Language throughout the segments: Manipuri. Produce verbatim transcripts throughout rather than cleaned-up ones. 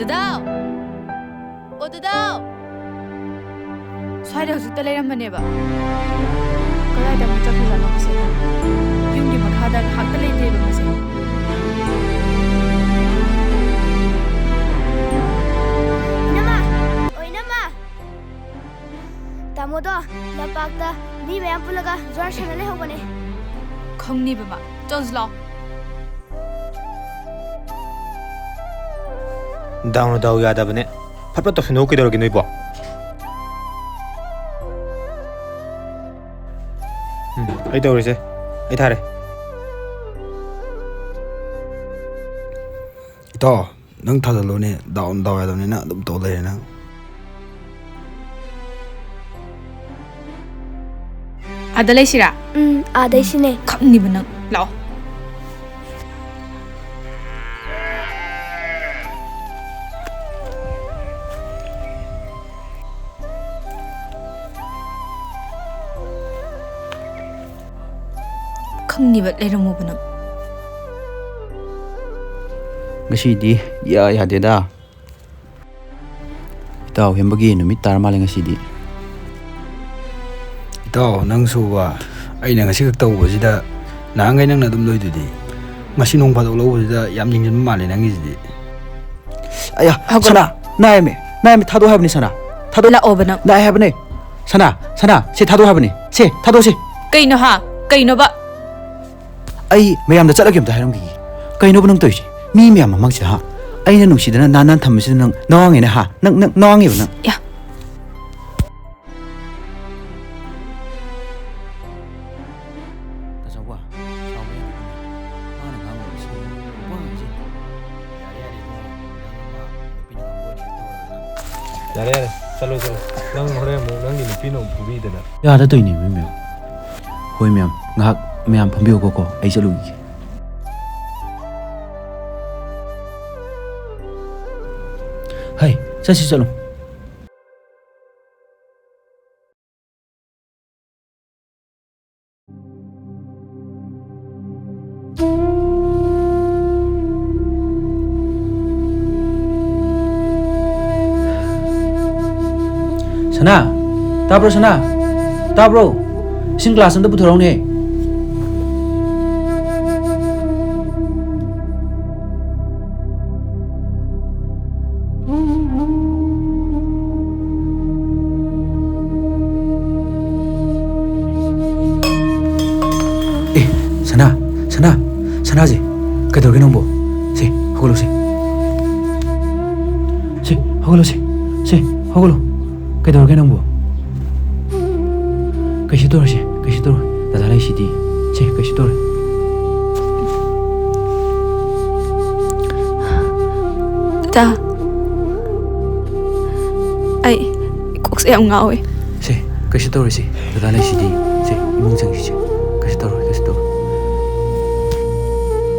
ꯗꯥꯎ! ꯑꯣ, ꯗꯥꯗꯥꯎ! ꯁ꯭ꯋꯥꯏꯗ ꯍꯧꯖꯤꯛꯇ ꯂꯩꯔꯝꯕꯅꯦꯕ꯫ ꯀꯗꯥꯏꯗ ꯑꯃꯨꯛ ꯆꯠꯈ꯭ꯔꯖꯥꯠꯅꯣ ꯃꯁꯦ? ꯌꯨꯝꯒꯤ ꯃꯈꯥꯗ ꯉꯥꯏꯍꯥꯛꯇ ꯂꯩꯇꯦꯕ ꯃꯁꯦ꯫ ꯏꯅꯝꯃ! ꯑꯣ, ꯏꯅꯝꯃ! ꯇꯥꯃꯣꯗꯣ ꯂꯝꯄꯥꯛꯇ ꯃꯤ ꯃꯌꯥꯝ ꯄꯨꯜꯂꯒ ꯖ꯭ꯋꯥꯔ ꯁꯥꯟꯅ ꯂꯩꯍꯧꯕꯅꯦ꯫ ꯈꯪꯅꯤꯕ ꯃꯥ꯫ ꯆꯠꯂꯨꯁꯤ ꯂꯥꯛꯑꯣ꯫ ꯗꯥꯎꯅ ꯗꯥꯎ ꯌꯥꯗꯕꯅꯦ꯫ ꯐꯠ ꯐꯠ ꯇꯧꯁꯤꯟꯅꯧ ꯀꯩꯗꯧꯔꯒꯦ ꯅꯣꯏꯕꯣ? ꯎꯝ, ꯑꯩ ꯇꯧꯔꯤꯁꯦ꯫ ꯑꯩ ꯊꯥꯔꯦ꯫ ꯏꯇꯥꯎ, ꯅꯪ ꯊꯥꯖꯜꯂꯣꯅꯦ꯫ ꯗꯥꯎꯅ ꯗꯥꯎ ꯌꯥꯗꯕꯅꯤꯅ ꯑꯗꯨꯝ ꯇꯧ ꯂꯩꯔꯦ ꯅꯪ꯫ ꯑꯥꯗ ꯂꯩꯁꯤꯔꯥ? ꯎꯝ, ꯑꯥꯗꯩꯁꯤꯅꯦ꯫ ꯈꯪꯅꯤꯕ ꯅꯪ꯫ ꯂꯥꯛꯑꯣ꯫ ꯈꯪꯅꯤꯕ ꯂꯩꯔꯝꯃꯣꯕ ꯅꯪ꯫ ꯉꯁꯤꯗꯤ ꯏꯌꯥ ꯌꯥꯗꯦꯗ꯫ ꯏꯇꯥꯎ ꯍꯦꯝꯕꯒꯤ ꯅꯨꯃꯤꯠ ꯇꯥꯔ ꯃꯥꯜꯂꯦ ꯉꯁꯤꯗꯤ꯫ ꯏꯇꯥꯎ, ꯅꯪꯁꯨꯕ, ꯑꯩꯅ ꯉꯁꯤ ꯈꯛ ꯇꯧꯕꯁꯤꯗ ꯅꯍꯥꯟꯈꯩ ꯅꯪꯅ ꯑꯗꯨꯝ ꯂꯣꯏꯗꯨꯗꯤ꯫ ꯉꯁꯤ ꯅꯣꯡ ꯐꯥꯗꯣꯛ ꯂꯧꯕꯁꯤꯗ ꯌꯥꯝ ꯌꯦꯡꯁꯤꯟꯕ ꯃꯥꯜꯂꯦ ꯅꯪꯒꯤꯁꯤꯗꯤ꯫ ꯑꯌꯥ, ꯍꯧꯒꯠꯂꯣ꯫ ꯁꯅꯥ, ꯅꯥꯏꯃꯦ, ꯅꯥꯏꯃꯦ, ꯊꯥꯗꯣꯛꯑꯣ ꯍꯥꯏꯕꯅꯤ, ꯁꯅꯥ꯫ ꯊꯥꯗꯣꯛ-, ꯂꯥꯛꯑꯣꯕ ꯅꯪ꯫ ꯅꯥꯏ ꯍꯥꯏꯕꯅꯦ꯫ ꯁꯅꯥ, ꯁꯅꯥ, ꯁꯦ ꯊꯥꯗꯣꯛꯑꯣ ꯍꯥꯏꯕꯅꯤ꯫ ꯁꯦ ꯊꯥꯗꯣꯛꯑꯣ, ꯁꯦ꯫ ꯀꯩꯅꯣ ꯍꯥ? ꯀꯩꯅꯣꯕ? ꯑꯩ ꯃꯌꯥꯝꯗ ꯆꯠꯂꯒꯦ ꯑꯝꯇ ꯍꯥꯏꯔꯝꯈꯤꯒꯦ꯫ ꯀꯩꯅꯣꯕ ꯅꯪ ꯇꯧꯔꯤꯁꯦ? ꯃꯤ ꯃꯌꯥꯝ ꯃꯃꯥꯡꯁꯤꯗ, ꯍꯥ? ꯑꯩꯅ ꯅꯨꯡꯁꯤꯗꯅ ꯅꯥꯟ ꯅꯥꯟ ꯊꯝꯕꯁꯤꯗ ꯅꯪ ꯅꯋꯥꯉꯦꯅꯦ, ꯍꯥ? ꯅꯪ, ꯅꯪ ꯅꯋꯥꯉꯦꯕ ꯅꯪ? ꯌꯥ꯫ ꯇꯥꯆꯧꯕ, ꯁꯥꯎꯕ ꯌꯥꯗꯦ꯫ ꯃꯥꯅ ꯉꯥꯡꯕꯁꯤ ꯋꯥ ꯉꯥꯡꯁꯤ꯫ ꯌꯥꯔꯦ, ꯌꯥꯔꯦ, ꯏꯕꯨꯡꯉꯣ꯫ ꯅꯪ ꯑꯃ ꯅꯨꯄꯤꯅ ꯉꯥꯡꯕ ꯑꯣꯏꯅ ꯍꯦꯛ ꯇꯧꯔꯗꯅ꯫ ꯌꯥꯔꯦ, ꯌꯥꯔꯦ꯫ ꯆꯠꯂꯣ, ꯆꯠꯂꯣ꯫ ꯅꯪ ꯍꯣꯔꯦꯟ ꯑꯃꯨꯛ ꯅꯪꯒꯤ ꯅꯨꯄꯤꯅ ꯑꯃꯨꯛ ꯐꯨꯕꯤꯗꯅ꯫ ꯌꯥꯗ ꯇꯧꯔꯤꯅꯦ, ꯃꯤ ꯃꯌꯥꯝ꯫ ꯍꯣꯏ, ꯃꯌꯥꯝ꯫ ꯉꯥꯏꯍꯥꯛ ꯃꯌꯥꯝ ꯐꯝꯕꯤꯌꯨꯀꯣ, ꯀꯣ꯫ ꯑꯩ ꯆꯠꯂꯨꯈꯤꯒꯦ꯫ ꯍꯩ, ꯆꯠꯁꯤ, ꯆꯠꯂꯨ꯫ ꯁꯅꯥ, ꯇꯥꯕ꯭ꯔꯣ ꯁꯅꯥ? ꯇꯥꯕ꯭ꯔꯣ? ꯏꯁꯤꯡ ꯒ꯭ꯂꯥꯁ ꯑꯝꯇ ꯄꯨꯊꯣꯔꯛꯎꯅꯦ꯫ ꯑꯦ, ꯁꯅꯥ, ꯁꯅꯥ, ꯁꯅꯥꯁꯦ, ꯀꯩꯗꯧꯔꯒꯦ ꯅꯪꯕꯨ? ꯁꯦ, ꯍꯧꯒꯠꯂꯣ ꯁꯦ꯫ ꯁꯦ, ꯍꯧꯒꯠꯂꯣ ꯁꯦ꯫ ꯁꯦ, ꯍꯧꯒꯠꯂꯣ꯫ ꯀꯩꯗꯧꯔꯒꯦ ꯅꯪꯕꯨ? ꯀꯩꯁꯨ ꯇꯧꯔꯣꯏꯁꯦ, ꯀꯩꯁꯨ ꯇꯧꯔꯣꯏ꯫ ꯗꯗꯥ ꯂꯩꯁꯤꯗꯤ꯫ ꯁꯦ, ꯀꯩꯁꯨ ꯇꯧꯔꯣꯏ꯫ ꯗꯥ, ꯑꯩ ꯀꯣꯛꯁꯦ ꯌꯥꯝ ꯉꯥꯎꯋꯦ꯫ ꯁꯦ, ꯀꯩꯁꯨ ꯇꯧꯔꯣꯏꯁꯦ꯫ ꯗꯗꯥ ꯂꯩꯁꯤꯗꯤ꯫ ꯁꯦ, ꯏꯃꯨꯡ ꯆꯪꯁꯤꯁꯦ꯫ ꯀꯩꯁꯨ ꯇꯧꯔꯣꯏ, ꯀꯩꯁꯨ ꯇꯧꯔꯣꯏ꯫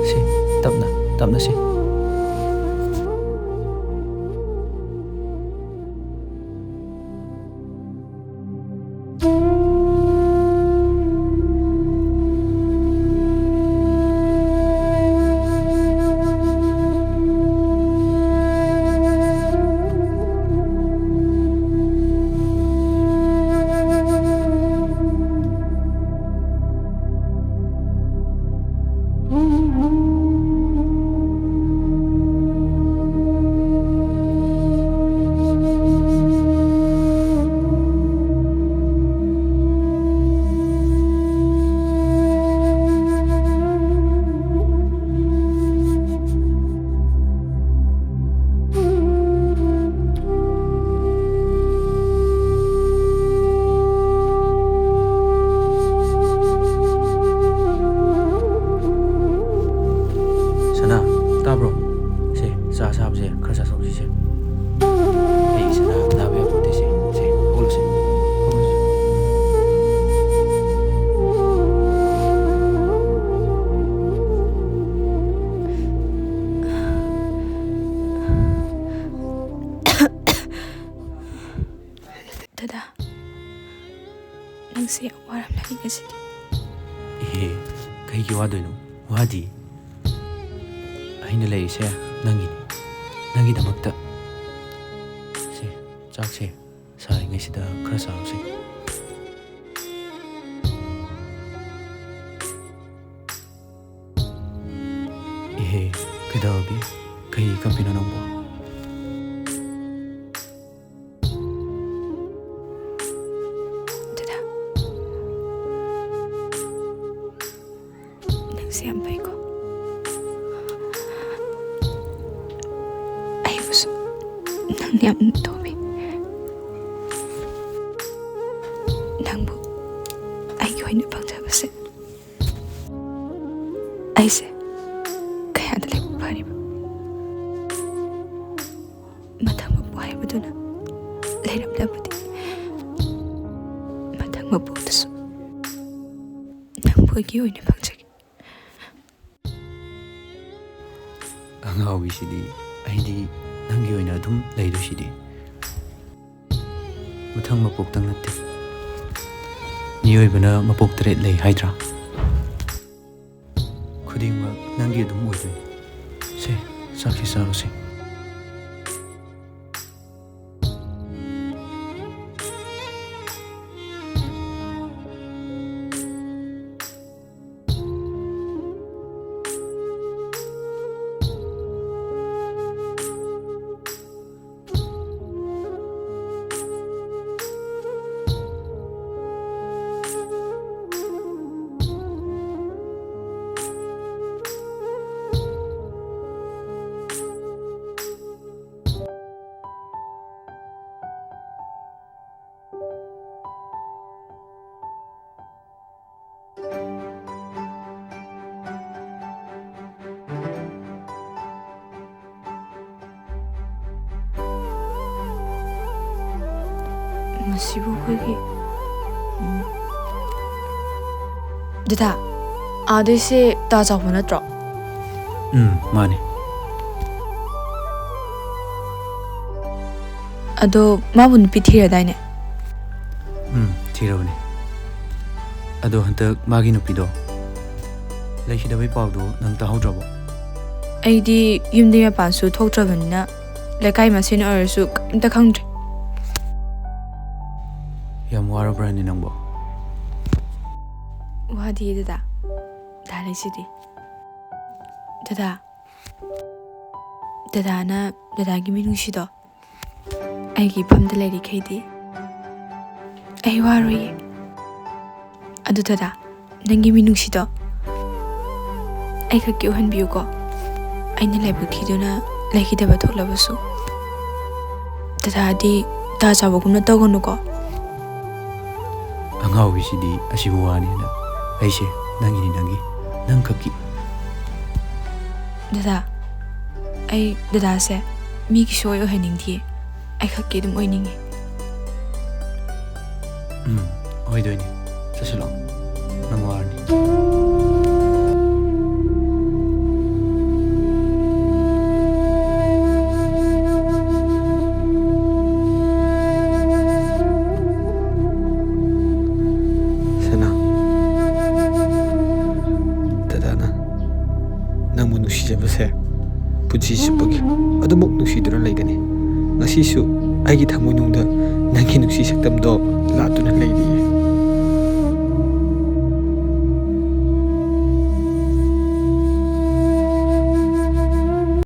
ꯁꯦ, ꯇꯞꯅ, ꯇꯞꯅ ꯁꯦ꯫ ꯁꯅꯥ, ꯇꯥꯕ꯭ꯔꯣ? ꯁꯦ, ꯆꯥ ꯁꯥꯕꯁꯦ ꯈꯔ ꯆꯥꯊꯣꯛꯁꯤꯁꯦ꯫ ꯑꯩ ꯁꯅꯥ ꯅꯥꯕ ꯌꯥꯄꯣꯠꯇꯦ ꯁꯦ꯫ ꯁꯦ, ꯍꯧꯒꯠꯂꯣ ꯁꯦ꯫ ꯍꯧꯒꯠꯂꯣ ꯁꯦ꯫ ꯗꯗꯥ, ꯅꯪꯁꯦ ꯌꯥꯝ ꯋꯥꯔꯝꯃꯅꯤ ꯉꯁꯤꯗꯤ꯫ ꯏꯍꯦ, ꯀꯩꯒꯤ ꯋꯥꯗꯣꯏꯅꯣ? ꯋꯥꯗꯤ꯫ ꯑꯩꯅ ꯂꯩꯔꯤꯁꯦ ꯅꯪꯒꯤꯅꯤ, ꯅꯪꯒꯤꯗꯃꯛꯇ꯫ ꯁꯦ, ꯆꯥꯛꯁꯦ ꯁꯥꯔꯤꯉꯩꯁꯤꯗ ꯈꯔ ꯆꯥꯔꯨꯁꯦ꯫ ꯏꯍꯦ, ꯀꯩꯗꯧꯔꯒꯦ? ꯀꯩ ꯀꯞꯄꯤꯅꯣ ꯅꯪꯕꯣ? ꯗꯗꯥ, ꯅꯪꯁꯦ ꯌꯥꯝ ꯐꯩꯀꯣ꯫ ꯑꯩꯕꯨꯁꯨ ꯅꯪꯅ ꯌꯥꯝ ꯇꯧꯕꯤ꯫ ꯅꯪꯕꯨ ꯑꯩꯒꯤ ꯑꯣꯏꯅ ꯐꯪꯖꯕꯁꯦ ꯑꯩꯁꯦ ꯀꯌꯥꯗ ꯂꯥꯏꯕꯛ ꯐꯔꯤꯕ꯫ ꯃꯊꯪ ꯃꯄꯣꯛ ꯍꯥꯏꯕꯗꯨꯅ ꯂꯩꯔꯝꯂꯕꯗꯤ, ꯃꯊꯪ ꯃꯄꯣꯛꯇꯁꯨ ꯅꯪꯕꯨ ꯑꯩꯒꯤ ꯑꯣꯏꯅ ꯐꯪꯖꯒꯦ꯫ ꯑꯉꯥꯎꯕꯤꯁꯤꯗꯤ, ꯑꯩꯗꯤ ꯅꯪꯒꯤ ꯑꯣꯏꯅ ꯑꯗꯨꯝ ꯂꯩꯗꯣꯏꯁꯤꯗꯤ꯫ ꯃꯊꯪ ꯃꯄꯣꯛꯇꯪ ꯅꯠꯇꯦ, ꯃꯤꯑꯣꯏꯕꯅ ꯃꯄꯣꯛ ꯇꯔꯦꯠ ꯂꯩ ꯍꯥꯏꯗ꯭ꯔꯥ? ꯈꯨꯗꯤꯡꯃꯛ ꯅꯪꯒꯤ ꯑꯗꯨꯝ ꯑꯣꯏꯗꯣꯏꯅꯤ꯫ ꯁꯦ, ꯆꯥꯛꯁꯤ ꯆꯥꯔꯨꯁꯦ꯫ ꯃꯁꯤꯕꯨ ꯑꯩꯈꯣꯏꯒꯤ, ꯎꯝ꯫ ꯗꯗꯥ, ꯑꯥꯗꯩꯁꯦ ꯇꯥ ꯆꯥꯎꯕ ꯅꯠꯇ꯭ꯔꯣ? ꯎꯝ, ꯃꯥꯅꯦ꯫ ꯑꯗꯣ ꯃꯥꯕꯨ ꯅꯨꯄꯤ ꯊꯤꯔꯗꯥꯏꯅꯦ? ꯎꯝ, ꯊꯤꯔꯕꯅꯦ꯫ ꯑꯗꯣ ꯍꯟꯗꯛ ꯃꯥꯒꯤ ꯅꯨꯄꯤꯗꯣ ꯂꯩꯈꯤꯗꯕꯩ ꯄꯥꯎꯗꯣ ꯅꯪ ꯇꯥꯍꯧꯗ꯭ꯔꯕꯣ? ꯑꯩꯗꯤ ꯌꯨꯝꯗꯩ ꯃꯄꯥꯟꯁꯨ ꯊꯣꯛꯇ꯭ꯔꯕꯅꯤꯅ ꯂꯩꯀꯥꯏ ꯃꯁꯦꯟ ꯑꯣꯏꯔꯁꯨ ꯀꯔꯤꯝꯇ ꯈꯪꯗ꯭ꯔꯦ꯫ ꯅꯪꯕꯣ? ꯋꯥꯗꯤ ꯗꯗꯥ꯫ ꯗꯗꯥ ꯂꯩꯁꯤꯗꯤ꯫ ꯗꯗꯥ꯫ ꯗꯗꯥꯅ ꯗꯗꯥꯒꯤ ꯃꯤꯅꯨꯡꯁꯤꯗꯣ ꯑꯩꯒꯤ ꯏꯐꯝꯗ ꯂꯩꯔꯤꯈꯩꯗꯤ ꯑꯩ ꯋꯥꯔꯣꯏꯌꯦ꯫ ꯑꯗꯨ ꯗꯗꯥ, ꯅꯪꯒꯤ ꯃꯤꯅꯨꯡꯁꯤꯗꯣ ꯑꯩ ꯈꯛꯀꯤ ꯑꯣꯏꯍꯟꯕꯤꯌꯨꯀꯣ꯫ ꯑꯩꯅ ꯂꯥꯏꯕꯛ ꯊꯤꯗꯨꯅ ꯂꯩꯈꯤꯗꯕ ꯊꯣꯛꯂꯕꯁꯨ꯫ ꯗꯗꯥꯗꯤ ꯇꯥ ꯆꯥꯎꯕꯒꯨꯝꯅ ꯇꯧꯒꯅꯨꯀꯣ꯫ ꯑꯉꯥꯎꯕꯤꯁꯤꯗꯤ ꯑꯁꯤꯕꯨ ꯋꯥꯅꯦꯅ꯫ ꯑꯩꯁꯦ ꯅꯪꯒꯤꯅꯤ, ꯅꯪꯒꯤ, ꯅꯪ ꯈꯛꯀꯤ꯫ ꯗꯗꯥ, ꯑꯩ ꯗꯗꯥꯁꯦ ꯃꯤꯒꯤ ꯁꯣꯏ ꯑꯣꯏꯍꯟꯅꯤꯡꯗꯤꯌꯦ꯫ ꯑꯩ ꯈꯛꯀꯤ ꯑꯗꯨꯝ ꯑꯣꯏꯅꯤꯡꯉꯤ꯫ ꯎꯝ, ꯑꯣꯏꯗꯣꯏꯅꯤ꯫ ꯆꯠꯁꯤꯜꯂꯣ꯫ ꯅꯪ ꯋꯥꯔꯅꯤ꯫ ꯁꯅꯥ, ꯗꯗꯥꯅ ꯅꯪꯕꯨ ꯅꯨꯡꯁꯤꯖꯕꯁꯦ ꯄꯨꯟꯁꯤ ꯆꯨꯞꯄꯒꯤ ꯑꯗꯨꯃꯛ ꯅꯨꯡꯁꯤꯗꯨꯅ ꯂꯩꯒꯅꯤ꯫ ꯉꯁꯤꯁꯨ ꯑꯩꯒꯤ ꯊꯃꯣꯏꯅꯨꯡꯗ ꯅꯪꯒꯤ ꯅꯨꯡꯁꯤ ꯁꯛꯇꯝꯗꯣ ꯂꯥꯠꯇꯨꯅ ꯂꯩꯔꯤꯌꯦ꯫